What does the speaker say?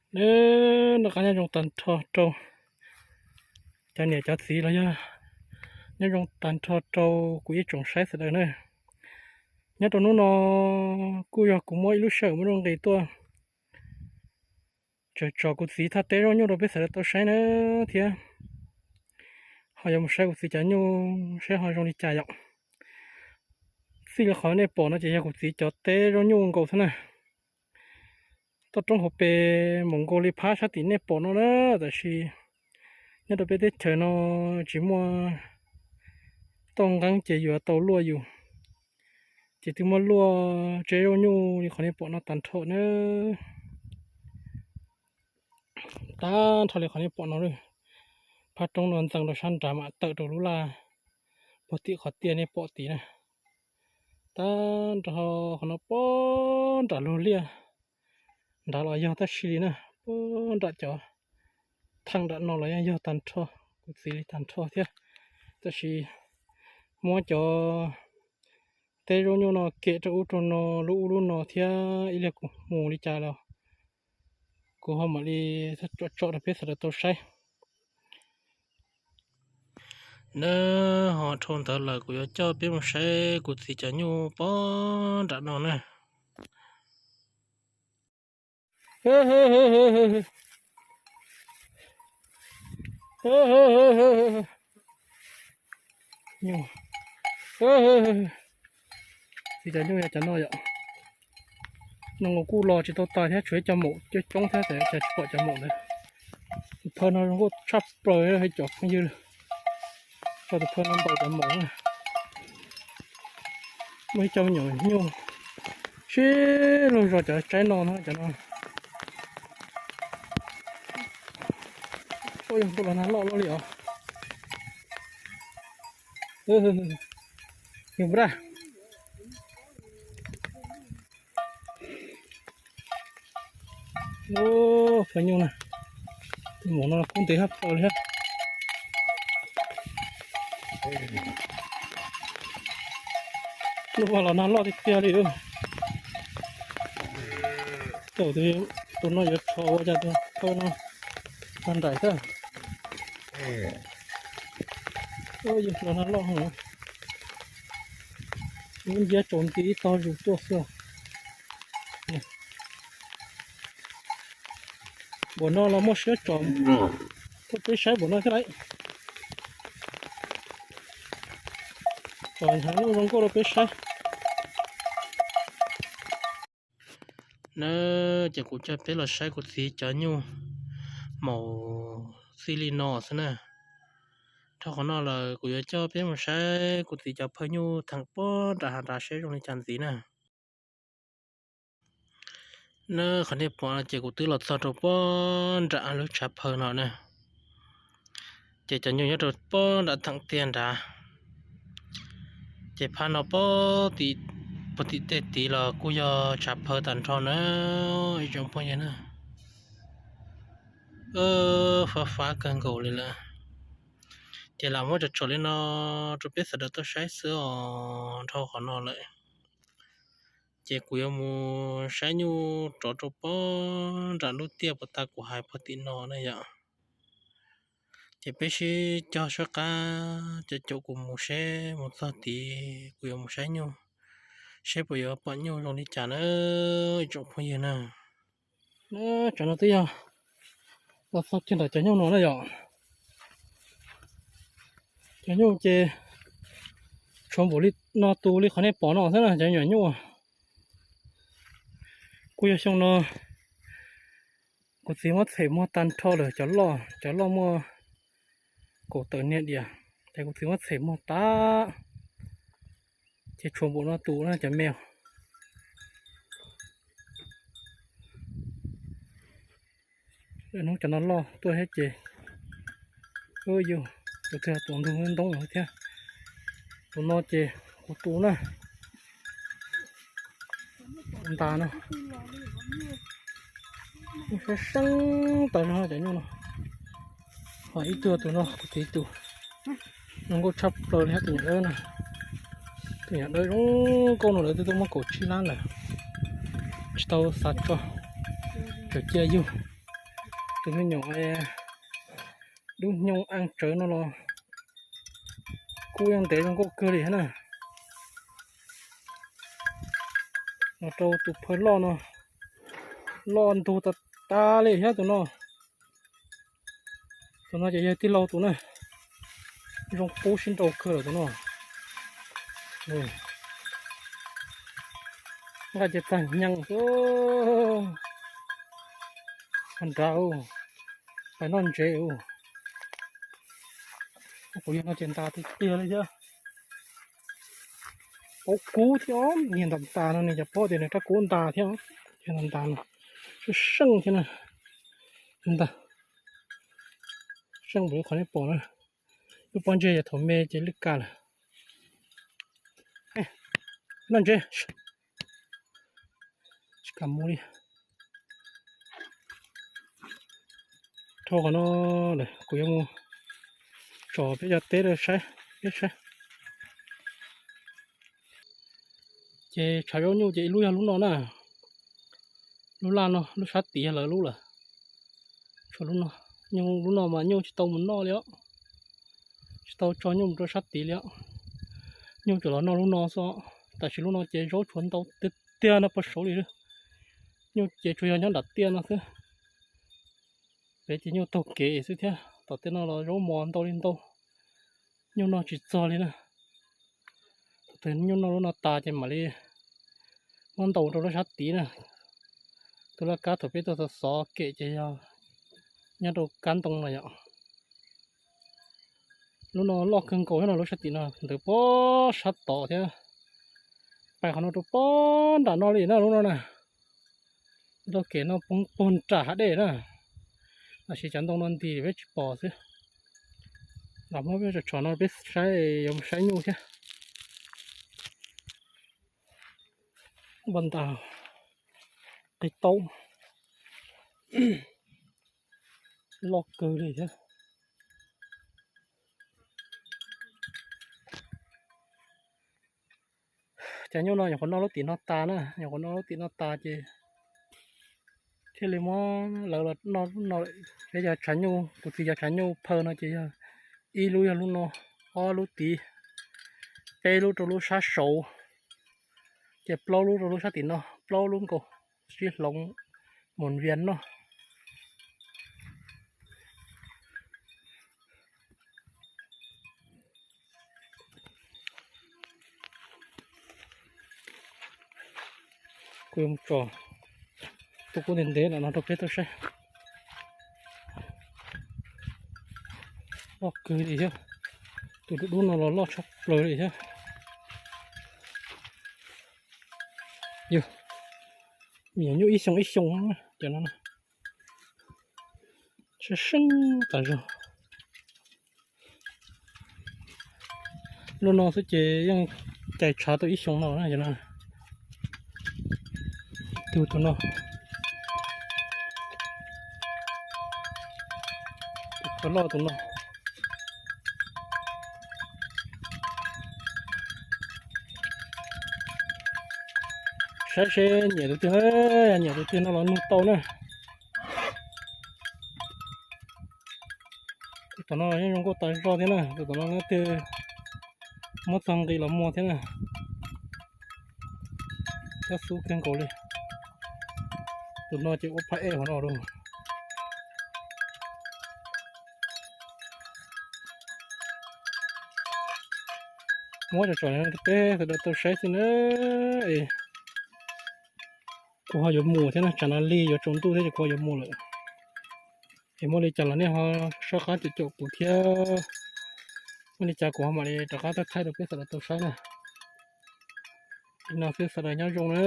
Neb noj qab nyob zoo tag nrho rau cov niam cov txiv los yog nyob zoo tag nrho rau kuv ib tsoom saib sawv daws na. Nyob rau hnub no kuj yog kuv muab ib lub sij hawm muaj nuj nqis tuaj tsom tsom kuv txiv thaj teb zaub nyuj rau peb sawv daws tau saib na thiab. Ho yuav mus saib kuv txiv cov nyuj saib ho zoo li cas yom. Txij li qhov nej pom no ces yog kuv txiv cov teb zaub nyuj nkaus xwb na. Toj roob hauv pes mus nkaus li phab sab tim nej pom no na, tab sis nyob rau peb teb chaws no tsis muaj toj nqeeb ces yuav tau luaj yus, ces twb muab luaj teb zaub nyuj li qhov nej pom no tag nrho na. Tag nrho li qhov nej pom no, phab roob no ntxeev rau sab nrad mam tawm rau lub laj puag tim qhov tiaj nej pom tid na. Tag nrho qhov no puag nram luag liaj nrad los yog tab sis li na, puag nram cov theem nram no los yeej yog tag nrho, kuv txiv li tag nrho thiab. Tab sis muab cov teb zaub nyuj no kem rau ub rau no, lub ub lub no thiab ib pliag kuv mus li cas los kuv ho mam li tsom tsom rau peb sawv daws tau saib. Neb ho dhau ntawd lawm kuv yuav coj peb mus saib kuv txiv cov nyuj puag nram no na. Txiv cov nyuj yog cov no yom. No kuj los tsis tau tas thiab, tshuav ib co maum coob coob thiab, cas tsis pom cov maum ntawd. Tus phaw no zoo nkauj tshaj plaws li cov phooj ywg. Tso tus phaw no ntaus cov maum na. Muaj ib co me nyuam nyuj sib luag zos cov tsaib no na cov no. Ua yog npua los nag loj loj li os. Yog npua daj. Phaw nyuj na, tus maum no kub ntev hab plaws li thiab. Lub vaj los nag loj tiag tiag li. Caum tus no yuav rho ua cas tus phaw no tag nraim xwb. Los nag loj heev. Lub nciab tsaus nti ib tog zus tuaj xwb. Npaum no los muaj siab tsom tuaj peb saib npaum no thiab lauj. Tsom hnyav nyuj zoo nkauj rau peb saib. Na, ces kuv coj peb los saib kuv txiv cov nyuj maum txij li no xwb na. Dhau qhov no lawm kuv yuav coj peb mus saib kuv txiv cov phaw nyuj theem puag nram hav nrad seb zoo li cas ntxiv na. Na, qhov nej pom no ces kuv twb los txog rau puag nram lub tshav phaw no na. Ces cov nyuj nyob rau puag nram theem tiaj nrad. Ces phab no puag tim tej tid los kuj yog tshav phaw tag nrho na, ib tsoom phooj ywg na. Fab fab kawg nkaus li lawm. Ces lam muab tsom tsom li no rau peb sawv daws tau saib xwb os. Dhau qhov no lawm ces kuv yuav mus saib nyuj rov rau puag nram lub tiaj puag ta kuv hais puag tim no na yom. Ces peb sib cog sab qab caum caum kuv mus seb mus txog tid kuv yuav mus saib nyuj, seb puas yuav pom nyuj zoo li cas na, ib tsoom phooj ywg na. Tsam no twb yog los txog kiag ntawm cov nyuj no na yom. Cov nyuj ces tshuav npaum li no tus li qhov nej pom no xwb na, cov me nyuam nyuj. Kuj yog xyoo no kuv txiv muab txhem muag tag nrho lawm, cov loj, cov loj muaj kaum tawm niag diam, ces kuv txiv muab txhem muag tag, ces tshuav npaum no tus na cov me. Hnub cov no loj tuaj thiab ces, yus tus twg tus ntug ntoob thiab. Tus no ces kuv tus na, ntas no, seeb seeb tas zog cov nyuj no. Ho ib tug tus no kuv tus, zoo nkauj tshaj plaws li hab tus nyuam dawb na. Tus nyuam dawb zoo nkauj no lawv twb tuaj muab kaum tsib lab lawm, tsis tau xav tso, tseem cia yug. Tus me nyuam dub hnyoo aa tsawv no los kub yeej ntev zoo nkauj kawg li thiab na. Los rau tus phawj loj no, loj ntug tas tas li thiab tus no. Tus no ces yog tij laug tus na, zoo qub sib nrau kawg lawm tus no. Nqaij ces txag nyeeg xwb. Qhov nrad, pais noj ntsev. Kuv yog no ces ntas tiag tiag li thiab. Paub kub thiab, niag ntas ntas no nws cov paub tias nws rab kub ntas thiab. Ntas ntas no, seej seej thiab na. Ntas seej npaum li qhov nej pom na. Lub pob ntseg yog thaum me ces lwj ka lawm. Noj ntsev, tsis kam mus li. Dhau qhov no lawm kuv yuav mus tsom peb cov teb rau saib, peb saib. Ces tshav zaub nyuj ces ib lub yog lub no na, lub laj no, lub sab tid yog lawv lub lawm. Tshuav lub no, nyuj lub no mas nyuj tsis tau mus noj li os, tsis tau tso nyuj mus rau sab tid li os. Nyuj tsuas los noj lub no xwb. Tam sim lub no ces zaub tshuav ntau tiag tiag no pag saud li. Nyuj ces tsuas yog nyob nram tiaj no xwb. Pem ces nyuj taug kev xwb thiab, tom tej no los zaub mos ntau li ntau, nyuj noj tsis txog li na. Thaum twg nyuj noj lub no tas ces mam li muab ntaus rau lub sab tid na. Tus laj kab thaum peb tuaj xov xov kem ces yog nyob rau kab ntoo no yom. Lub no loj kawg nkaus thiab no, lub sab tim no ntawd pob sab tod thiab. Pais qhov no rau pob nram no li na lub no na. Taug kev no poob puag nram hav dej na. Tab sis cov ntoo no nti peb tsis pom xwb. Los muab peb tsom tsom no peb saib, yuav mus saib nyuj thiab. Npaj ntas qig taub loj kawg li thiab. Cov nyuj no nyuam qhuav noj lub tim no tas na, nyuam qhuav noj lub tim no tas ces thiaj li muab lawv los noj no. Peb cov tshav nyuj, kuv txiv cov tshav nyuj phaw no ces yog ib lub yog lub no, ob lub tid, peb lub rau lub sab saud, ces plaub lub rau lub sab tim no, plaub lub nkaus sib hloov mus vias noj. Kuv yuav mus tsom tus kub ntev ntev no rau peb tau saib. Loj kawg li thiab, tus dub dub no los loj tshaj plaws li thiab. Yog, me nyuam nyuj ib xyoo ib xyoo cov no, seej seej tas zog. Lub no xwb ces yeej cais tshav tau ib xyoo no na. Tus tus no, tus loj tus no. Saib seb nyiam tus twg, nyiam tus twg no los nug tau na. Tus tom no yeej zoo nkauj tas zog thiab na, tus tom no leej twg muab txog nqi los muag thiab na. Cab xub kawg nkaus li. Tus no ces ua phaj ej hauv no lawm. Muab tsom tsom rau peb sawv daws tau saib xwb na. Es kuv ho yuav mus thiab na, tsam no lig yuav tsaus ntuj thiab ces kuv ho yuav mus lawm. Es muaj li cas los nej ho soj qab caum caum kuv thiab, muaj li cas kuv ho mam li rov qab thaij thaij rau peb sawv daws tau saib na. Li no xwb, sawv daws nyob zoo na.